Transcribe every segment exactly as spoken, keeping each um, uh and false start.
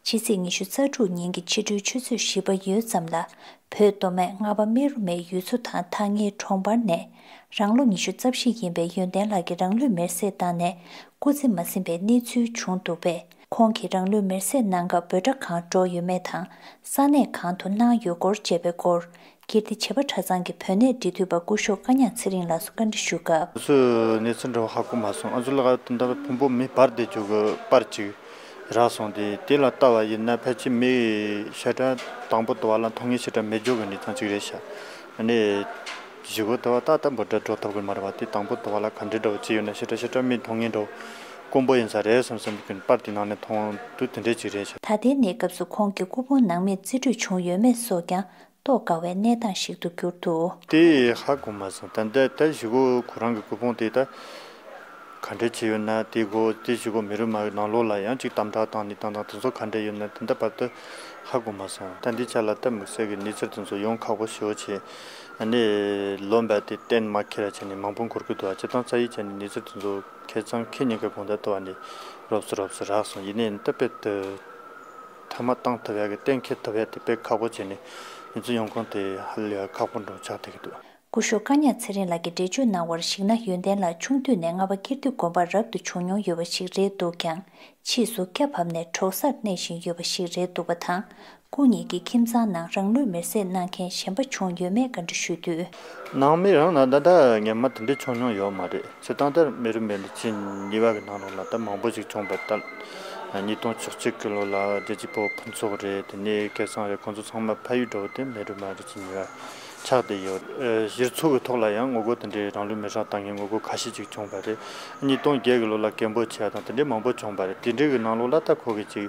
ཕྱི་ཚེས་ཉི་ཤུ་རྩ་དྲུག་ཉིན་གྱི་ཕྱི་དྲོའི་ཆུ་ཚོད་བཞི་པ་ཡོལ་ཙམ་ལ། བོད་མདོ་སྨད་རྔ་པ་སྨད་རུ་མའི་ཡུལ་ཚོ་དང་ཐག་ཉེའི་གྲོང་པར་ནས། རང་ལོ་ཉི་ཤུ་རྩ་བཞི་ཡིན་པའི་ཡོན་ཏན་ལགས་ཀྱིས་རང་ལུས་མེར་སྲེག་བཏང་ནས་སྐུ་ཚེ་མ་ཟིན་པའི་གནས་ཚུལ་བྱུང་འདུག་པས། ཁོང་གིས་རང་ལུས་མེར་སྲེག་གནང་སྐབས་འབོད་སྒྲ་གང་སྒྲོག་ཡོད་མེད་དང་། ས་གནས་གང་དུ་གནང་ཡོད་སྐོར་བཅས་པའི་སྐོར། ཀིརྟི་བྱེས་པ་གྲྭ་ཚང་གི་བོད་གནས་འབྲེལ་མཐུད་པ་སྐུ་ཞབས་བཀའ་ཉག་ཚེ་རིང་ལགས་སུ་བཀའ་འདྲི་ཞུས་སྐབས། སུ་གནས་ཚུལ་འདྲ་བོ་ཧ་གོ་མ་སོང་། ཨ་ཚོ་ལགས་དེ་འདྲ་ཕུང་པོ་མེ་འབར་བསྡད་རྒྱུ་གི་པར་ཅིག་རག་སོང་། དེ་དེ་ལ་ལྟ་བ་ཡིན་ན་ཕལ་ཆེར་མི་ཞེ་དྲག་དང་པོ་དུ་བ་ལ་མཐོང་ངེས་ཞེ་དྲག་མེད་རྒྱུ་གི་གནས་སྟངས་ཅིག་རེད་ཤག་ཨ་ནི་བཞི་གོ་དུ་བ་ད་ལྟ་འབོད་སྒྲ་སྒྲོག་ཐུབ་གི་མ་རེད་བ། དེ་དང་པོ་དུ་བ་ལ་ག་འདྲའི་འདྲ་བོ་ཅིག་ཡོད་ན་ཞེ་དྲག་ཞེ་དྲག་མི་མཐོང་ངེས་འདྲ་བོ་དཀོན་པོ་ཡིན་ས་རེད་བསམ་བསམ་གི་པར་དེ་ནང་ནས་མཐོང་དུས་དེ་འདྲས་ཅིག་རེད་ཤག་ད་ལྟའི་གནས་སྐབས་སུ་ཁོང་གི་སྐུ་ཕུང་ནང་མིར་རྩིས་སྤྲོད་བྱུང་ཡོད་མེད་སོགས་ཀྱང་། རྟོགས་དཀའ་བའི་གནས་སྟངས་ཤིག་ཏུ་གྱུར་འདུག་དེ་ཧ་གོ་མ་སོང་། ད་ལྟ་ད་གཞུག་གུ་ཁོ་རང་གི་སྐུ་ཕུང་དེ་ད་ག་འདྲ་བྱས་ཡོད་ན། དེ་གོ་དེ་གཞུག་གུ་མི་རུ་མ་གི་ནང་ལོགས་ལ་ཡང་ཅིག་དམ་དྲག་བཏང་ནས་བཏང་དང་དེ་ཚོ་ག་འདྲ་ཡོད་ན་དེ་འདྲ་བར་དུ་ཧ་གོ་མ་སོང་། ད་འདི་ཆ་ལ་ད་དམིགས་བསལ་གྱི་གནས་ཚུལ་དེ་ཚོ་ཡོང་ཁག་པོ་ཞེ་པོ་བྱས། ཨ་ནི་ལོན་པ་དེ་གཏན་མ་འཁེལ་ར་བྱས་ནས་མང་པོ་འཁོར་གི་འདུག་ཨ་སྤྱིར་བཏང་ས་ཡིག་བྱས་ནས་གནས་ཚུལ་དེ་ཚོ་ཁེ་ཚང་ཁེ་ཉིན་གི་གོང་ད་ལྟ་བ་ནས་རོབ་སུ་རོབ་སུ་རག་སོང་། ཡིན་ནའི་ད་དཔེ་དུ། ཐ་མ་བཏང་ཐུབ་ཡག་གི་གཏན་འཁེལ་ཐུབ་ཡག་དེ་དཔེ་ཁག་པོ་བྱས་ནས་ཡིན་ཚུལ་ཡོང་ཁུངས་དེ་ཧ་ལས་ཁག་པོ་འདྲ་ཆགས་བསྡད་ཀྱི་འདུག་སྐུ་ཞབས་བཀའ་ཉག་ཚེ་རིང་ལགས་ཀྱིས་འགྲེལ་བརྗོད་གནང་བར་གཞིགས་ན། ཡོན་ཏན་ལགས་ཆུང་དུས་ནས་རྔ་པ་ཀིརྟི་དགོན་པར་རབ་ཏུ་བྱུང་མྱོང་ཡོད་པ་ཞིག་རེད་འདུག་ཀྱང་། ཕྱིས་སུ་སྐྱ་བབས་ནས་གྲོགས་སར་གནས་བཞིན་ཡོད་པ་ཞིག་རེད་འདུག་པ་དང་། སྐུ་ཉིད་ཀྱི་ཁྱིམ་ཚང་ནང་རང་ལུས་མེར་སྲེག་གནང་མཁན་གཞན་པ་བྱུང་ཡོད་མེད་བཀའ་འདྲི་ཞུས་དུས། ནང་མི་རང་ལ་ད་ལྟ་སྔན་མ་དེ་འདྲ་བྱུང་མྱོང་ཡོད་མ་རེད། སྤྱིར་བཏང་ད་མི་རུ་མེ་ལི་ཅི་ཉི་བ་གི་ནང་ལོགས་ལ་ད་མང་པོ་ཞིག་བྱུང་བ་ལྟར། ཉིས་སྟོང་བཅུ་གཅིག་གི་ལོ་ལ་རྒྱལ་གཅེས་ཕོ་ཕུན་ཚོགས་རེད། དེ་ནས་སྐལ་བཟང་རེད། ཁོང་ཚོ་ཚང་མ་ཕ་ཡུལ་འགྲོ་དེ་མེ་རུ་མ་རི་ཅི་ཉི་བ་ཆགས་བསྡད་ཡོད། གཞི་ཚུགས་ཀྱི་ཐོག་ལ་ཡང་ངོ་རྒོལ་དེ་འདྲའི་རང་ལུས་མེ་སྲེག་བཏང་མཁན་ངོ་རྒོལ་ཁ་ཤས་ཅིག་བྱུང་བ་རེད། ཉིས་སྟོང་བརྒྱད་གི་ལོ་ལ་སྐད་འབོད་བྱས་དང་དེ་འདྲའི་མང་པོ་བྱུང་བ་རེད། དེ་འདྲའི་གི་ནང་ལོགས་ལ་ད་ཁོ་གི་ཅིག་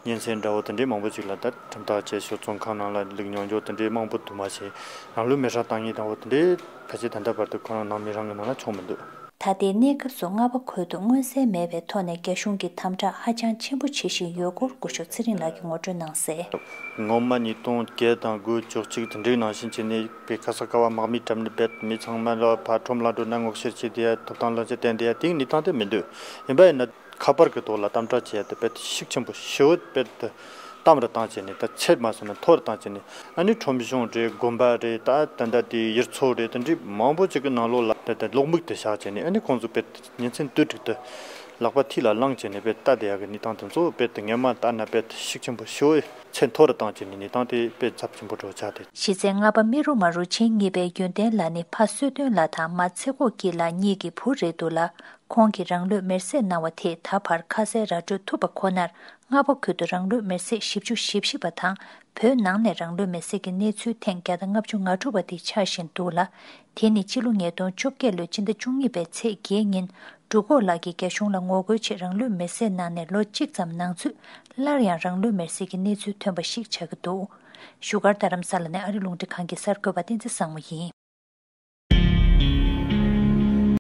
ཉིན་མཚན་འདྲ་བོ་དེ་འདྲའི་མང་པོ་ཅིག་ལ་ད་ཁྲིམས་ཐག་བཅད་ཞོག་བཙོན་ཁང་ནང་ལ་ལུག་ཉོ་འཇོག་དེ་འདྲའི་མང་པོ་འདུག་མ་ཞེས་རང་ལུས་མེ་སྲེག་བཏང་མཁན་འདྲ་བོ་དེ་འདྲའི་ཕལ་ཆེར་ད་ལྟ་བར་དུ་ཁོ་རང་ནང་མི་རང་གི་ནང་ལ་བྱུང་མི་འདུག་ད་ལྟའི་གནས་སྐབས་སུ་རྔ་པ་ཁུལ་དུ་མངོན་གསལ་མེད་པའི་ཐོག་ནས་རྒྱ་གཞུང་གི་དམ་དྲག་ཧ་ཅང་ཆེན་པོ་བྱེད་བཞིན་ཡོད་སྐོར་སྐུ་ཞབས་ཚེ་རིང་ལགས་ཀྱིས་ངོ་སྤྲོད་གནང་གསལ། སྔོན་མ་ཉིས་སྟོང་བརྒྱད་དང་དགུ་བཅུ་གཅིག་དེ་འདྲའི་ནང་བཞིན་བྱས་ནས་དཔེ་ཁ་ས་ཀ་བ་དམག་མིའི་འགྲམ་ནས་རྦད་མི་ཚང་མ་ལ་ཕར་ཁྲོམ་ལ་འགྲོ་ན་ངོ་ཤེས་བྱེད་བསྡད་ཡ། ཐོབ་ཐང་ལོན་ཆ་བསྟན་བསྡད་ཡ་དེའི་གནས་སྟངས་དེ་མི་འདུག་ཡིན་པ་ཡིན་ན་ཁ་པར་གྱི་ཐོག་ལ་དམ་དྲག་བྱེད་ཡ་དེ་དཔེ་ཤུགས་ཆེན་པོ་ཞེ་པོ་དཔེ་དེ། དམ་རུ་བཏང་བྱས་ནས་ད་ཆད་མ་སོང་ན་མཐོ་རུ་བཏང་བྱས་ནས། ཨ་ནི་ཁྲོམ་གཞུང་རེད། དགོན་པ་རེད། ད་ད་ལྟ་དེ་ཡུལ་ཚོ་རེད། དེ་འདྲའི་མང་པོ་ཅིག་གི་ནང་ལོགས་ལ་ད་ལྟ་གློག་མིག་དེ་བཞག་བྱས་ནས། ཨ་ནི་ཁོང་ཚོ་དཔེ་ཉིན་མཚན་དུས་དྲུག་ཏུ་ལག་པ་མཐིལ་ལ་བླངས་བྱས་ནས་དཔེ་ལྟ་བསྡད་ཡག་གི་གནས་སྟངས་དེ་ཚོ་དཔེ་དེ་སྔན་མ་ལྟར་ན་དཔེ་ཤུགས་ཆེན་པོ་ཞེ་པོ་ཚད་མཐོ་རུ་བཏང་བྱས་ནས་གནས་སྟངས་དེ་དཔེ་ཚབས་ཆེན་པོ་འགྲོ་ཆགས་ཏེ། གཞི་རྩའི་རྔ་པ་སྨད་རུ་མ་རུ་ཆེན་གཉིས་པའི་ཡོན་ཏན་ལགས་ནི་ཕ་བསོད་སྟོན་ལགས་དང་མ་ཚེ་ཁོག་སྐྱིད་ལགས་གཉིས་ཀྱི་བུ་རེད་འདུག་ལ། ཁོང་གིས་རང་ལུས་མེར་སྲེག་གནང་བ་དེས་ད་བར་ཁ་གསལ་ར་སྤྲོད་ཐུབ་པ་ཁོ་ནར། རྔ་པ་ཁུལ་དུ་རང་ལུས་མེར་སྲེག་བཞི་བཅུ་ཞེ་བཞི་པ་དང་། བོད་ནང་ནས་རང་ལུས་མེར་སྲེག་གི་གནས་ཚུལ་ཐེངས་བརྒྱ་དང་ལྔ་བཅུ་ང་དྲུག་པ་དེ་ཆགས་བཞིན་འདུག་ལ། དེ་ནི་སྤྱི་ལོ་ཉིས་སྟོང་བཅོ་བརྒྱད་ལོའི་སྤྱི་ཟླ་བཅུ་གཉིས་པའི་ཚེས་བརྒྱད་ཉིན་འབྲུག་སྒོག་ལགས་ཀྱིས་རྒྱ་གཞུང་ལ་ངོ་རྒོལ་ཆེད་རང་ལུས་མེར་སྲེག་གནང་ནས་ལོ་གཅིག་ཙམ་ནང་ཚུད་སླར་ཡང་རང་ལུས་མེར་སྲེག་གི་གནས་ཚུལ་ཐོན་པ་ཞིག་ཆགས་ཀྱི་འདུག་བཞུགས་སྒར་རྡ་རམ་ས་ལ་ནས་ཨ་རི་རླུང་འཕྲིན་ཁང་གི་གསར་འགོད་པ་བསྟན་འཛིན་བཟང་མོ་ཡིན།